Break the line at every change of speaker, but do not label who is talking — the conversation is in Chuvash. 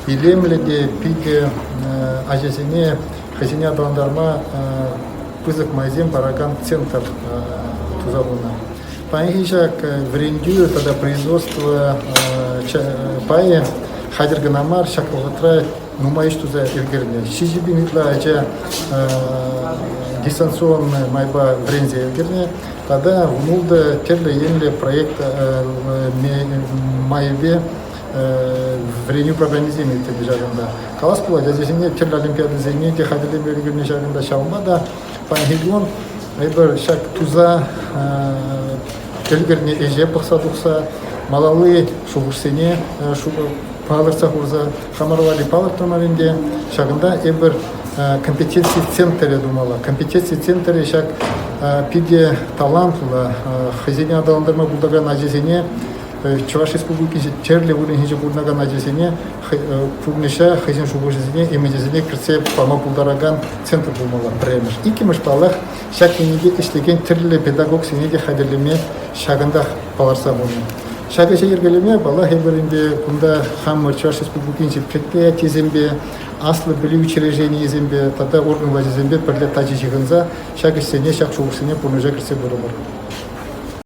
илемлӗ те питӗ ачасене хӑйсене аталантарма пысӑк майсем паракан центр туса хунӑ. Паянхи ҫак вӗрентӳ тата производство пайӗ хатӗр кӑна мар, ҫак вӑхӑтра нумай ӗҫ туса ӗлкӗрнӗ. 7000 ытла ача дистанционнӑй майпа вӗренсе ӗлкӗрнӗ тата 16 тӗрлӗ енлӗ проект майӗпе вӗренӳ программисем ирттернӗ ҫакӑнта. Калас пулать, ачасене тӗрлӗ олимпиадӑсене те хатӗрлеме ӗлкӗрнӗ ҫакӑнта. Ҫавӑнпа та паянхи кун эпир ҫак туса ӗлкӗрнӗ ӗҫе пӑхса тухса малалли шухӑшсене палӑртса хурса хамӑр валли палӑртрӑмӑр ӗнтӗ. Ҫакӑнта эпир компетенци центрӗ тумалла. Компетенци центрӗ ҫак питӗ талантлӑ, хӑйсене аталантарма пултаракан ачасене Чӑваш Республикинче тӗрлӗ вырӑнсенче пурӑнакан ачасене пурнӑҫа хӑйсен шухӑшӗсене, ӗмӗчӗсене кӗртсе пама пултаракан центр пулмалла пӗрремӗш. Иккӗмӗш, паллах, ҫак енӗпе ӗҫлекен тӗрлӗ педагогсене те хатӗрлеме ҫакӑнтах палӑртса хунӑ. Ҫак ӗҫе йӗркелеме, паллах, эпир ӗнтӗ кунта хамӑр Чӑваш Республикинчи предприятисемпе, аслӑ пӗлӳ учрежденийӗсемпе тата орган влаҫӗсемпе пӗрле тачӑ ҫыхӑнса ҫак ӗҫсене, ҫак шухӑшсене пурнӑҫа кӗртсе пырӑпӑр.